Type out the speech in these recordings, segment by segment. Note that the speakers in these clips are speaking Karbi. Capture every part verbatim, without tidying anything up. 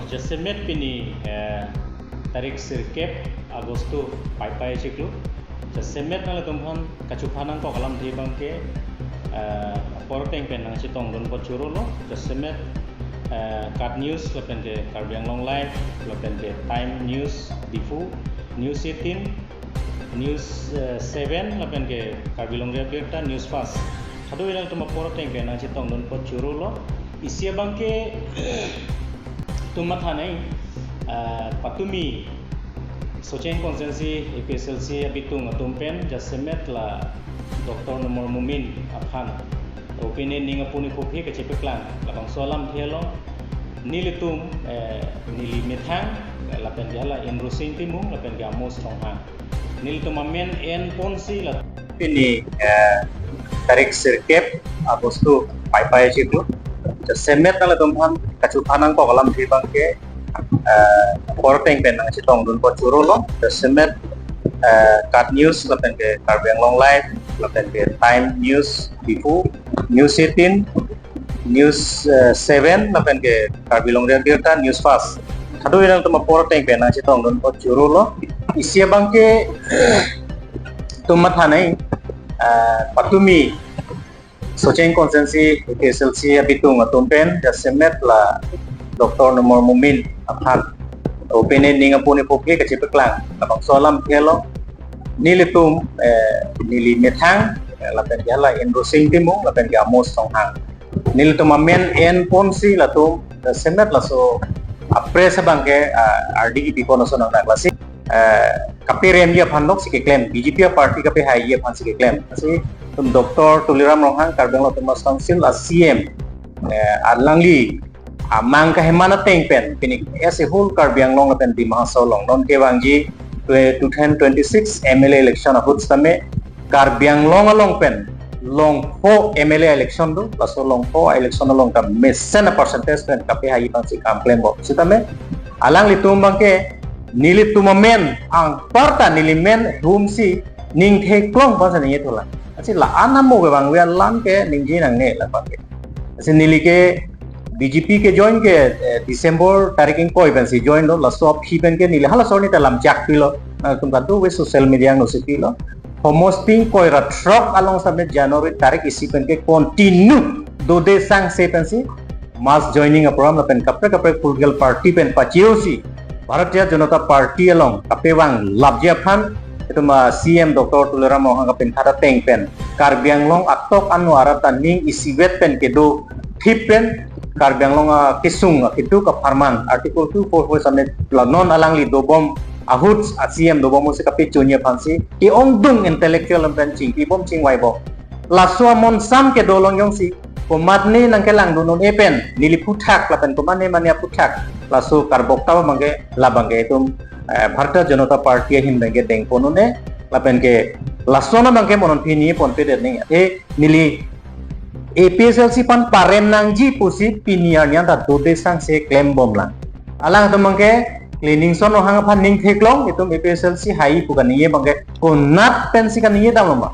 Jasemet pini eh, tarik sirkep Agosto paipai chiklo. Jasemet nanglitum aphan kachupha nangkok alamthe abangke eh, apor ateng pen nangchetongdun apot chorolo. Jasemet eh, KAT News lapen ke Karbi Anglong Live lapen ke Time News Diphu, News eighteen, News eh, seven lapen ke Karbi Longri Abirta, News Fast. Kadokave nangtum apor ateng pen nangchetongdun apot chorolo. Isi abangke itum matha nai eh, patumi Socheng Constituency A P H L C abitung atum pen jasemet la Doctor Numal Momin aphan opinion ning apuni kophi kachepeklang labangso alamthe along nelitum eh, neli methang eh, lapen ke hala Inrosing Timung lapen ke Amos Ronghang. Nelitum amen enponsi la pini eh, tarik sirkep Agosto paipai chiklo. Jasemet nanglitum aphan kachupha nangkok alamthe abangke eh, apor ateng pen nangchetongdun apot chorolo. Jasemet eh, KAT News lapen ke Karbi Anglong Live lapen ke Time News Diphu, News eighteen, News eh, seven lapen ke Karbi Longri Abirta, News Fast. Kadokave nangtum apor ateng pen nangchetongdun apot chorolo. Isi abangke itum matha nai eh, patumi Socheng Constituency A P H L C abitung atum pen jasemet la Doctor Numal Momin aphan opinion ning apuni kophi kachepeklang labangso alamthe along nelitum eh, neli methang eh, lapen ke hala Inrosing Timung lapen ke Amos Ronghang. Nelitum amen enponsi latum eh, semet laso a-press abangke ah, ardi kipipon ason nangnak lasi eh, kaperemji aphan lok si keklem, B J P a-party kapehaiji aphan si keklem. Lasi itum Doctor Tuliram Ronghang, Karbi Anglong Autonomous Council a-C M eh, alangli amang kaheman ateng pen pini as a whole Karbi Anglong lapen Dima Hasao along non kevangji twe-, two thousand twenty-six M L A election ahut sitame Karbi Anglong along pen longpho M L A election do, laso longpho election along ta mesen a-percentage pen kapehaiji aphansi kam klembom. Sitame alanglitum abangke nelitum amen anparta neli men humsi ning theklong aphansi ningje thulang. Lasi la-an amo kevangve alam ke ningje nangne la abangke. Lasi neli ke B J P ke join ke eh, December tarik ingkoi pensi join lo, laso aphi pen ke neli halaso arni ta lam chak pilo, nangtum kadokave social media angno si pilo. Homosting koi ra throk along sitame January tarik isi pen ke continue dode sangse pensi mass joining a-program lapen kaprek kaprek political party pen pache-osi Bharatiya Janata Party along kapevang lapji aphan itum a-C M Doctor Tuliram Ronghang kapinthak ateng pen Karbi Anglong atok ano arat aning isivet pen kedo thip pen Karbi Anglong akesung akeduk apharman Article two four four sitame la non alangli dobom ahut a-C M dobom ahut si kapechunji aphansi ke-ongdung intellectual pen chingkibom chingvaibom. Laso amonsam kedo along jongsi komatne nangkelangdun un-e pen neli aphuthak lapen komatne mane aphuthak laso karbok ta abangke labangke itum eh, Bharatiya Janata Party ahin abangke dengpon un-e lapen ke lason abangke mo non pini ponpedet nangji. Eh neli A P H L C aphan parem nangji pusi pini arni anta dode sangse klembom lang. Alangtum abangke Cleaningson Ronghang aphan ning theklong, itum A P H L C hai pu kaningje abangke konat pensi kaningje damlo ma?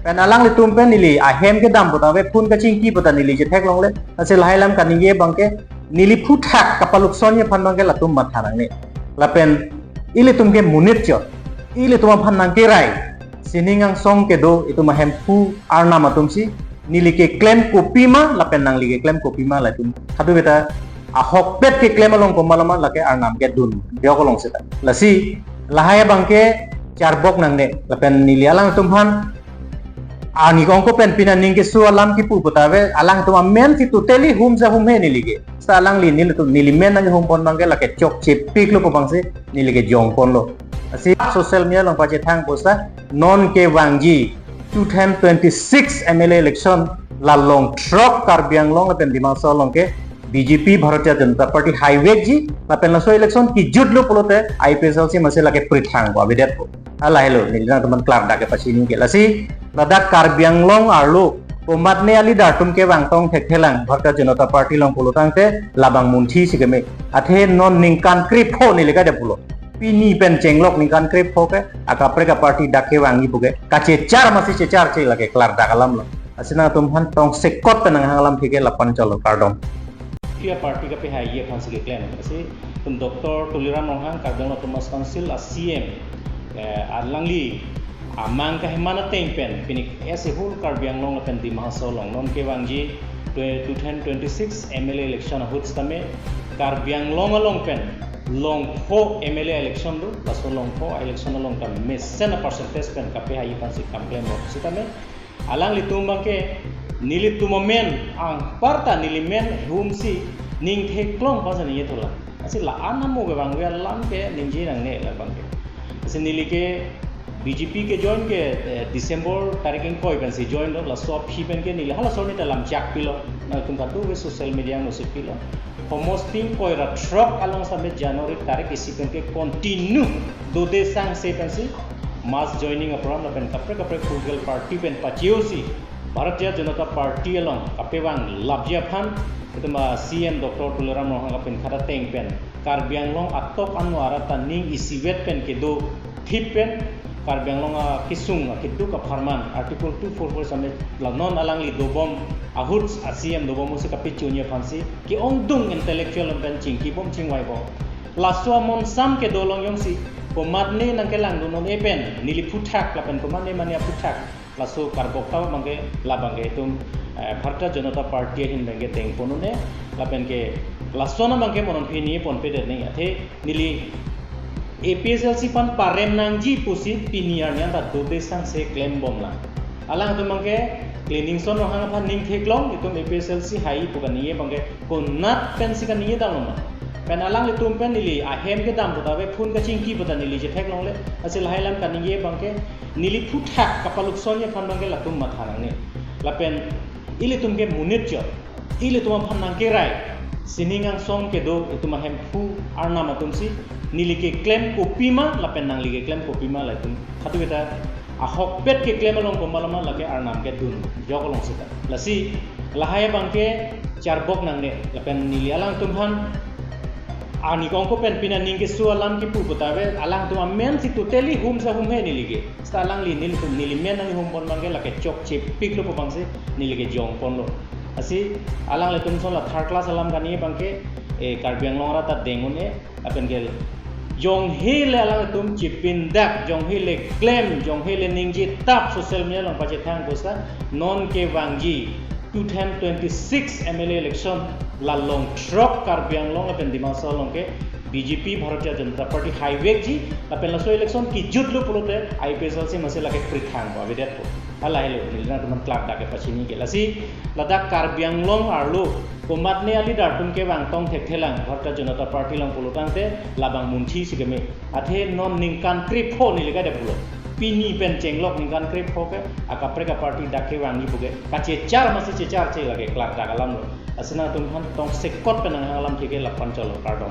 Pen alanglitum pen neli ahem kedam puta ave phone kachingki puta neli chetheklongle. Lasi lahai alam kaningje abangke neli aphuthak kapalukson aphan abangke latum matha nangne. Lapen ilitum ke monit chot, ilitum aphan nangkerai sining angsong kedo itum ahemphu arnam atumsi neli keklem kopima lapen nangli keklem kopima latum kadokave ta ahokpet keklem along komat loma lake arnam kedun biok along seta. Lasi lahai abangke charbok nangne lapen neli alangtum aphan ani kongko pen pina ning keso alam kipu puta ave alangtum amen si totally humsa humhe neli ke. Seta alangli nelitum neli men nanghumpon abangke lake chokche piklo pu abangsi neli ke jongponlo. Lasi social media along pachethang pu seta non kevangji two thousand twenty-six M L A election la long throk Karbi Anglong lapen Dima Hasao along ke B J P Bharatiya Janata Party haivekji lapen laso election kijutlo pulote A P H L C masi lake prithang ko avedetpo. Hala helo neli nangtum aphan klardak kepachini ke. Lasi ladak Karbi Anglong arlo komatne a-leader atum kevang tong thekthelang Bharatiya Janata Party along pulo tangte labang munthi si keme. Athe non ningkan krepho neli kade pulo. Pini pen chenglok ningkan krepho ke akaprek a-party dak kevangji pu ke kachechar masi checharche lake klardak alamlo. Lasi nangtum aphan tongsekot pen nanghang alamthe ke lapu-an chotlo, kardom. Three party kapehaiji aphansi keklem. Lasi itum Doctor Tuliram Ronghang, Karbi Anglong Autonomous Council a-C M, eh, alangli amang kaheman ateng pen pini as a whole Karbi Anglong lapen Dima Hasao along non kevangji twe-, two thousand twenty-six M L A election ahut sitame Karbi Anglong along pen longpho M L A election do, laso longpho election along ta mesen a-percentage pen kapehaiji aphansi kam klembom sitame alanglitum abangke nelitum amen, anparta neli men humsi ning theklong aphansi ningje thulang. Lasi la-an amo kevangve alam ke ningje nangne la abangke. Lasi neli ke B J P kejoin ke, eh, December tarik ingkoi pensi join lo, laso aphi pen ke neli halaso arni ta lam chak pilo. Nangtum kadokave social media alongsi pilo. Homosting koi ra throk along sitame January tarik isi pen ke continue dode sangse pensi mass joining a-program lapen kaprek kaprek political party pen pache-osi Bharatiya Janata Party along kapevang lapji aphan itum a-C M Doctor Tuliram Ronghang kapinkhat ateng pen Karbi Anglong atok anua arat ta ning isivet pen kedo thip pen Karbi Anglong akesung akeduk apharman Article two four four sitame la non alangli dobom ahut a-C M dobom ahutsi kapechunji aphansi ke-ongdung intellectual pen chingkibom chingvaibom. Laso amonsam kedo along jongsi komatne nangkelangdun non-e pen neli aphuthak lapen komatne mane aphuthak laso karbok ta abangke la abangke itum, eh, Bharatiya Janata Party ahin abangke dengpon un-e lapen ke lason abangke mo non pini ponpedet nangji athe neli A P H L C aphan parem nangji pusi pini arni anta dode sangse klembomlang. Alangtum abangke Cleaningson Ronghang aphan ning theklong, itum A P H L C hai pu kaningje abangke konat pensi kaningje damlo ma. Pen alanglitum pen neli ahem kedam puta ave, phone kachingki puta neli chetheklongle. Lasi lahai alam kaningje abangke neli aphuthak kapaluk sonji aphan abangke latum matha nangne. Lapen ilitum ke monit chot. Ilitum aphan nangkerai sining angsong kedo itum ahemphu arnam atumsi neli keklem kopima lapen nangli keklem kopima la itum khatu kita ahokpet keklem along komat ma lake arnam kedun jok along seta. Lasi lahai abangke charbok nangne lapen neli alangtum aphan ani kongko pen pini aning keso alam kipu puta ave, alangtum amensi totally humsa humhe neli ke. Seta alangli nelitum neli men nanghumpon abangke lake chokche piklo pu abangsi neli ke jongponlo. Lasi alanglitum ason la third class alam kaningje abangke, eh, Karbi Anglong arat ta deng un-e lapen ke jonghe le alangtum chipindak, jonghe le klem, jonghe le ningje tap social media along pachethang pusa non kevangji two thousand twenty-six M L A election la long throk Karbi Anglong lapen Dima Hasao along ke B J P Bharatiya Janata Party haivekji lapen laso election kijutlo pulote I P H L C masi lake prithang po avedetpo. Hala helo neli nangtum aphan klardak kepachini ke. Lasi ladak Karbi Anglong arlo komatne a-leader atum kevang tong thekthelang Bharatiya Janata Party along pulo tangte labang munthi si keme. Athe non ningkan krepho neli kade pulo. Pini pen chenglok ningkan krepho ke akaprek a-party dak kevangji pu ke kachechar masi checharche lake klardak alamlo. Lasi nangtum aphan tong sekot pen nanghang alam ke ke lapu-an cholo, kardom.